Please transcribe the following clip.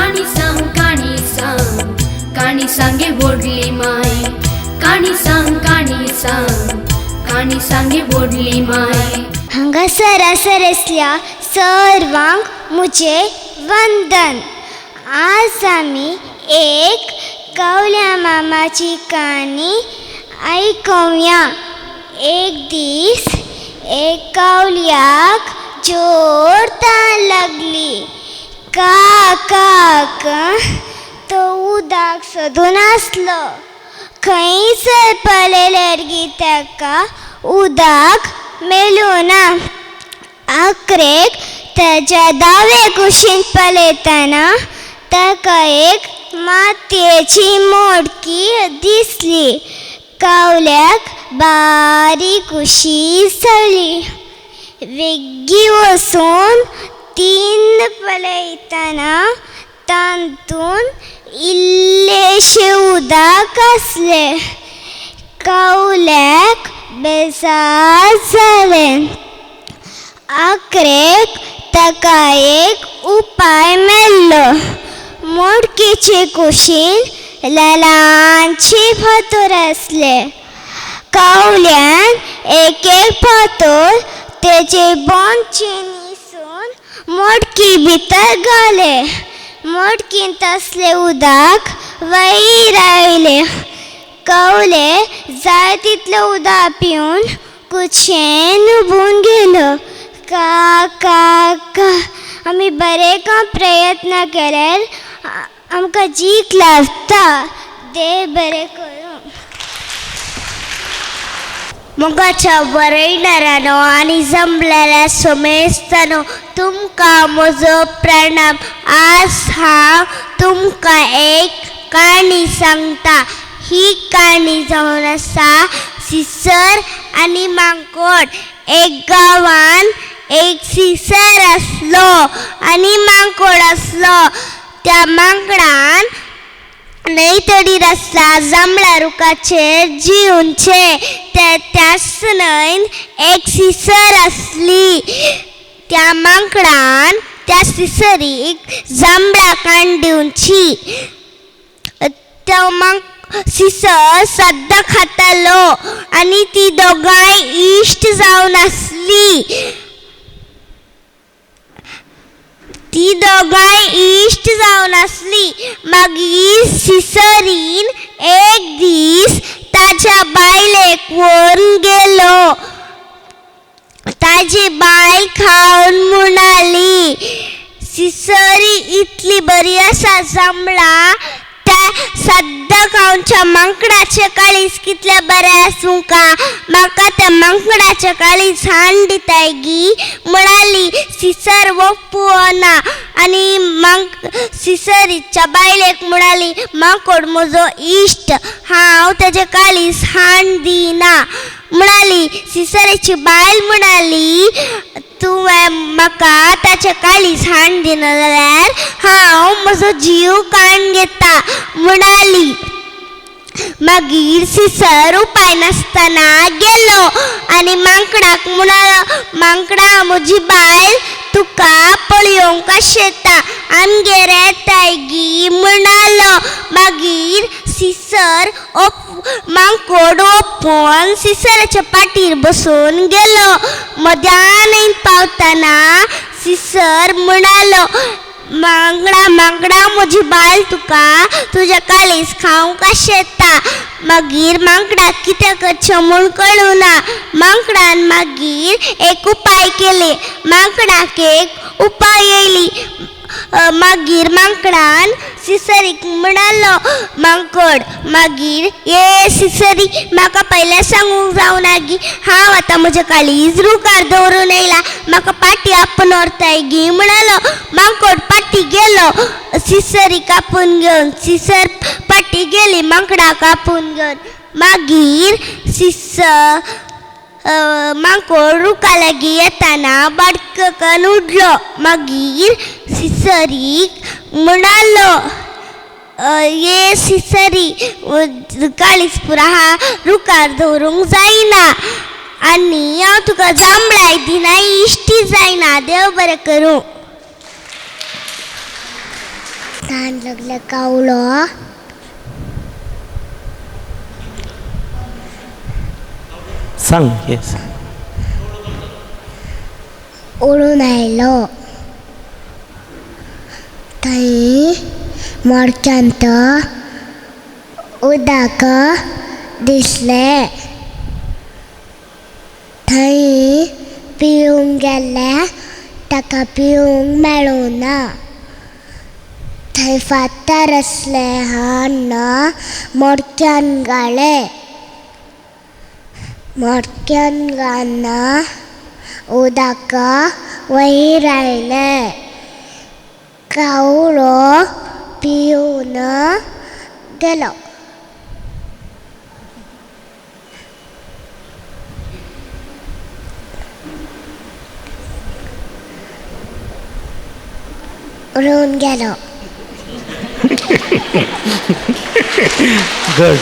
काणी सांग काणी सांग काणी सांगे व्हडली माय काणी सांग काणी सांग काणी सांगे व्हडली माय. हांगासर आसर आसल्या सर्वांक मुझे वंदन. आज आमी एक कावल्या मामाची काणी आयकोया. एक दीस एक कावल्याक जोर तान लागली. का का का तो उदक सोदून आसलो. खंयसर पळयल्यार ताका उदक मेळूना. आखरेक ताच्या दावे कुशीन पळयतना ताका एक मातयेची मोडकी दिसली. कावल्याक बारीक खुशी जाली. वेगीं वचून तीन पळयतना तातूंत इल्लेशें उदक आसलें. कावल्याक बेजार जालें. आखरेक ताका एक उपाय मेळ्ळो. मोडकेचे कुशीन ल्हानशे फातर आसले. कावल्यान एक एक फातर तेजे बोंचे निसून मोडकी भितर घाले. मोडकींत आसलें उदक वयर आयलें. कावले जाय तितलें उदक पिवन कुशेन उबून गेलो. का का का आमी बरें काम प्रयत्न केल्यार आमकां जीक लाभता. देव बरें करूं. मोगाच्या बरयणाऱ्यानो आनी जमलेल्या समेस्तानो, तुमकां म्हजो प्रणाम. आज हांव तुमकां एक काणी सांगता. ही काणी जावन आसा सिसर आनी मांकोड. एक गांवान एक सिसर आसलो आनी मांकोड आसलो. त्या मांकडान न्हंय तडीर आसला जांबळा रुखाचेर जिवचे. त्याच न्हंयन एक सिसर आसली. त्या मांकडान त्या सिसरीक जांबळां काण दिवची. तो सिसर सद्दां खातालो आनी ती दोगांय इश्ट जावन आसली. ती दोगांय इश्ट जावन आसली. मागीर सिसरीन एक दीस ताच्या बायलेक व्हरून गेलो. ताजी बायल खावन म्हणाली, सिसरी इतली बरी आसा जांबळां, त्या सद्दां खावच्या मांकडाचें काळीज कितलें बरें आसूं का, म्हाका त्या मांकडाचें काळीज हाण दिताय गी म्हणाली. सिसर वोप्पुना आनी सिसरीच्या बायलेक म्हणाली, माकोड म्हजो इश्ट, हांव तेजें काळीज हाण दिना म्हणाली. सिसरीची बायल म्हणाली, तुवें म्हाका ताचें काळीज हाण दिना जाल्यार हांव म्हजो जीव काण घेता म्हणाली. मागीर सिसर उपाय नासतना गेलो आनी मांकडाक म्हणालो, मांकडा म्हजी बायल तुका पळोवंक आशेता, आमगेर येताय गी म्हणालो. मागीर सिसर मांकोड ओपून सिसराच्या पाटीर बसून गेलो. मध्यान पावतना सिसर म्हणालो, मांगडा मांगडा म्हजी बायल तुका तुज्या काळीज खावंक आशेता. मागीर मांकडाक कितें करचें म्हूण कळूं ना. मांकडान मागीर एक उपाय केले. मांकडाक एक उपाय येयली. मागीर मांकडान सिसरीक म्हणालो, मांकोड मागीर ये सिसरी म्हाका पयलें सांगूंक जावना गी, हांव आतां म्हजें काळीज रुखार दवरून येयला, म्हाका पाटी आपून व्हरताय गी म्हणालो. मांकोड पाटी गेलो सिसरी कापून घेवन. सिसर पाटी गेली मांकडाक कापून घेवन. मागीर सिसर मांकोड रुखा लागीं येताना बाडकन उडलो. मागीर सिसरीक म्हणालो, ये सिसरी काळीज पुरा आहा रुखार दवरूंक जायना आनी हांव तुका जांबळाय दिना, इश्टी जायना. देव बरें करूं. तान लागले कावळो सांग. येस. उडून आयलो. थंय मोडक्यांत उदक दिसलें. थंय पिवंक गेले, ताका पिवंक मेळूं ना. थंय फातर आसले हान्न मोडक्यान घाले. मोडक्यान घालून उदक वयर आयलें. कावळो पिवन गेलो. उडून गेलो. गुड.